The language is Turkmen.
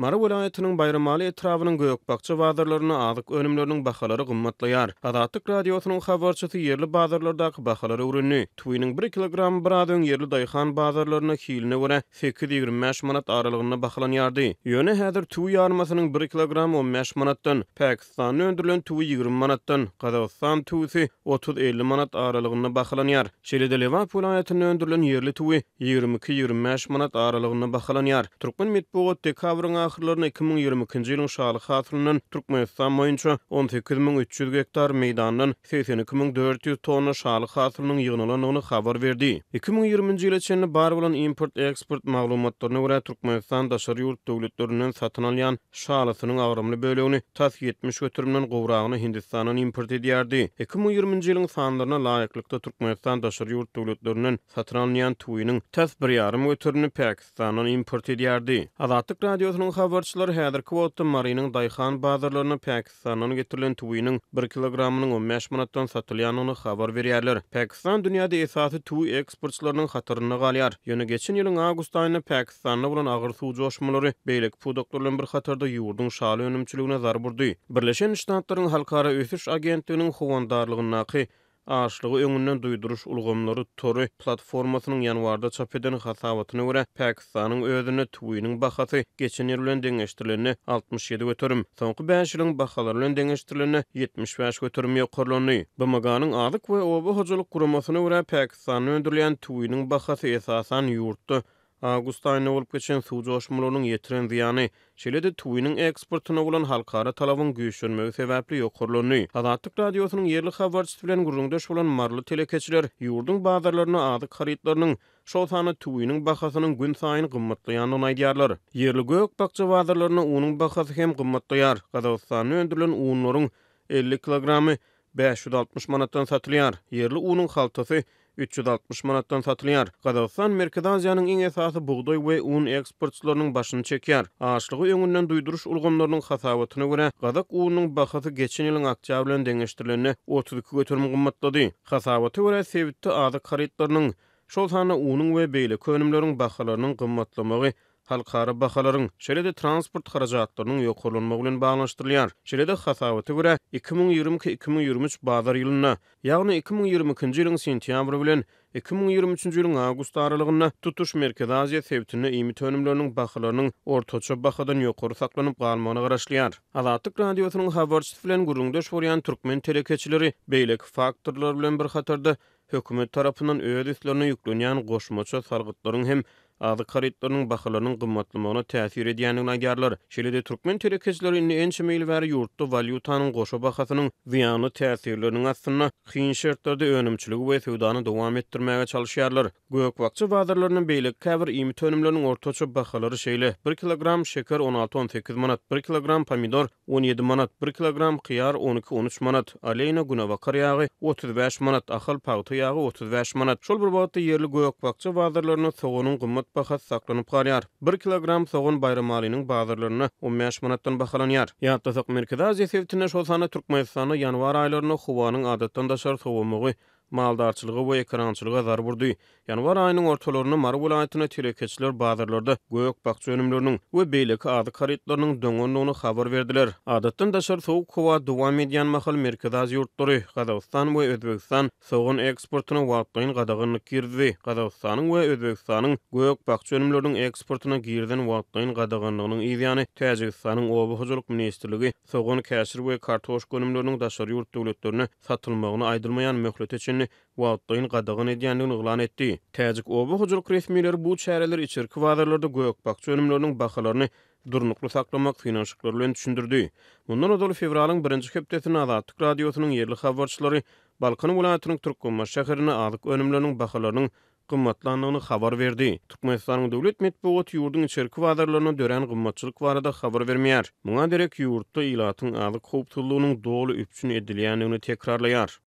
Mary welaýatynyň Baýramaly etrabynyň gök-bakja bazarlarynda azyk önümleriniň bahalary gymmatlaýar. Azatlyk Radiosynyň habarçysy ýerli bazarlardaky bahalary öwrendi. Tüwiniň bir kilogramy biraz öň ýerli daýhan bazarlarynda hiline görä sekiz 25 manat aralygynda bahalanýardy. Ýöne häzir tüwi ýarmasynyň bir kilogramy on bäş manatdan, Pakistanda öndürilen tüwi 20 manatdan, Gazagystan tüwüsi otuz-elli manat aralygynda bahalanýar. Şeýle-de Lebap welaýatynda öndürilen ýerli tüwi 22-25 manat aralygynda bahalanýar. Türkmen metbugat dekabryň ahyrlarynda 2022-nji ýylyň şaly hasylyndan Türkmenistan boýunça 18 300 gektar meýdandan 82 400 tonna şaly hasylynyň ýygnalandygyny habar berdi. 2020-nji ýyla çenli bar bolan import-eksport maglumatlaryna görä, Türkmenistan daşary ýurt döwletlerinden satyn alýan şalysynyň agramly bölegini, tas 70 göterimden gowragyny Hindistandan import edýärdi. 2020-nji ýylyň sanlaryna laýyklykda, Türkmenistan daşary ýurt döwletlerinden satyn alynýan tüwiniň tas bir ýarym göterimini Pakistandan import edýärdi. Azatlyk Radiosynyň habarçylary häzirki wagtda Marynyň daýhan bazarlarynda Pakistandan getirilen tüwiniň bir kilogramynyň 15 manatdan satylýandygyny habar berýärler. Pakistan dünýäde esasy tüwi eksportçylarynyň hatarynda galýar. Ýöne geçen ýylyň awgust aýynda Pakistanda bolan agyr suw joşmalary beýleki pudaklar bilen bir hatarda ýurduň şaly önümçiligine zarb urdy. Birleşen Ştatlaryň Halkara ösüş agentliginiň howandarlygyndaky Açlygy öňünden duýduryş ulgamlary tory platformasynyň ýanwarda çap eden hasabatyna görä, Pakistanyň özünde tüwiniň bahasy geçen ýyl bilen deňeşdirilende 67%, soňky bäş ýylyň bahalary bilen deňeşdirilende 75% ýokarlandy. BMG-niň Azyk we oba hojalyk guramasyna görä, Pakistanda öndürilýän tüwiniň bahasy esasan ýurtda Awgust aýynda bolup geçen suw joşmalarynyň ýetiren zyýany, şeýle-de tüwiniň eksportyna bolan halkara talabyň güýçlenmegi sebäpli ýokarlandy. Azatlyk Radiosynyň ýerli habarçysy bilen gürrüňdeş bolan maryly telekeçiler ýurduň bazarlarynda azyk harytlarynyň, şol sanda tüwiniň bahasynyň günsaýyn gymmatlaýandygyny aýdýarlar. Ýerli gök-bakja bazarlarynda unuň bahasy hem gymmatlaýar. Gazagystanda öndürilen unlaryň 50 kilogramy 560 manatdan satylýar. Ýerli unuň haltasy 360 manatdan satylýar. Gazagystan Merkezi Aziýanyň iň esasy bugdaý we un eksportçylarynyň başyny çekýär. Açlygy öňünden duýduryş ulgamlarynyň hasabatyna görä, gazak ununyň bahasy geçen ýylyň oktýabr bilen deňeşdirilende 32% gymmatlady. Hasabata görä, sebitde azyk harytlarynyň, şol sanda unuň we beýleki önümleriň bahalarynyň gymmatlamagy halkara bahalaryň, şeýle-de transport harajatlarynyň ýokarlanmagy bilen baglanyşdyrylýar. Şeýle-de, hasabata görä, 2022, 2023 bazar ýylynda, ýagny 2022-nji ýylyň sentýabry bilen 2023-nji ýylyň awgust aralygynda tutuş Merkezi Aziýa sebitinde iýmit önümleriniň bahalarynyň ortaça bahadan ýokary saklanyp galmagyna garaşylýar. Azatlyk Radiosynyň habarçysy bilen gürrüňdeş bolýan türkmen telekeçileri beýleki faktorlar bilen bir hatarda hökümet tarapyndan öz üstlerine ýüklenýän goşmaça salgytlaryň hem azyk harytlarynyň bahalarynyň gymmatlamagyna täsir edýändigini aýdýarlar. Şeýle-de türkmen telekeçileri indi ençeme ýyl bäri ýurtda walýutanyň goşa bahasynyň zyýanly täsirleriniň astynda kyn şertlerde önümçiligi we söwdany dowam etdirmäge çalyşýarlar. Gök-bakja bazarlarynda beýleki käbir iýmit önümleriniň ortaça bahalary şeýle, bir kilogram şeker on alty-on sekiz manat, bir kilogram pomidor 17 manat, bir kilogram hyýar on iki-on üç manat, Aleýna günebakar ýagy 35 manat, Ahal pagta ýagy 35 manat. Şol bir wagtda, ýerli gök-bakja bazarlarynda soganyň gymmat bahasy saklanyp galýar. Bir kilogram sogan Baýramalynyň bazarlarynda 15 manatdan bahalanýar. Ýatlasak, Merkezi Aziýa sebitinde, şol sanda Türkmenistanda ýanwar aýlarynda howanyň adatdan daşary sowamagy maldarçylyga we ekerançylyga zarb urdy. Ýanwar aýynyň ortalarynda Mary welaýatynda telekeçiler bazarlarda gök-bakja önümleriniň we beýleki azyk harytlarynyň doňandygyny habar berdiler. Adatdan daşary sowuk howa dowam edýän mahaly Merkezi Aziýa ýurtlary, Gazagystan we Özbegistan sogan eksportyna wagtlaýyn gadaganlyk girizdi. Gazagystanyň we Özbegistanyň gök-bakja önümleriniň eksportyna girizen wagtlaýyn gadaganlygynyň yzýany Täjigistanyň Oba hojalyk ministrligi sogan, käşir we kartoşka önümleriniň daşary ýurt döwletlerine satylmagyny aýdylmaýan möhlete çenli wagtlaýyn gadagan edýändigini yglan etdi. Täjik oba hojalyk resmileri bu çäreleri içerki bazarlarda gök-bakja önümleriniň bahalaryny durnukly saklamak synanyşyklary bilen düşündirdi. Mundan ozal fewralyň birinji hepdesinde Azatlyk Radiosynyň ýerli habarçylary Balkan welaýatynyň Türkmenbaşy şäherinde azyk önümleriniň bahalarynyň gymmatlandygyny habar berdi. Türkmenistanyň döwlet metbugaty ýurduň içerki bazarlarynda dörän gymmatçylyk barada habar bermeýär. Muňa derek, ýurtda ilatyň azyk howpsuzlygynyň doly üpjün edilýändigini tekrarlaýar.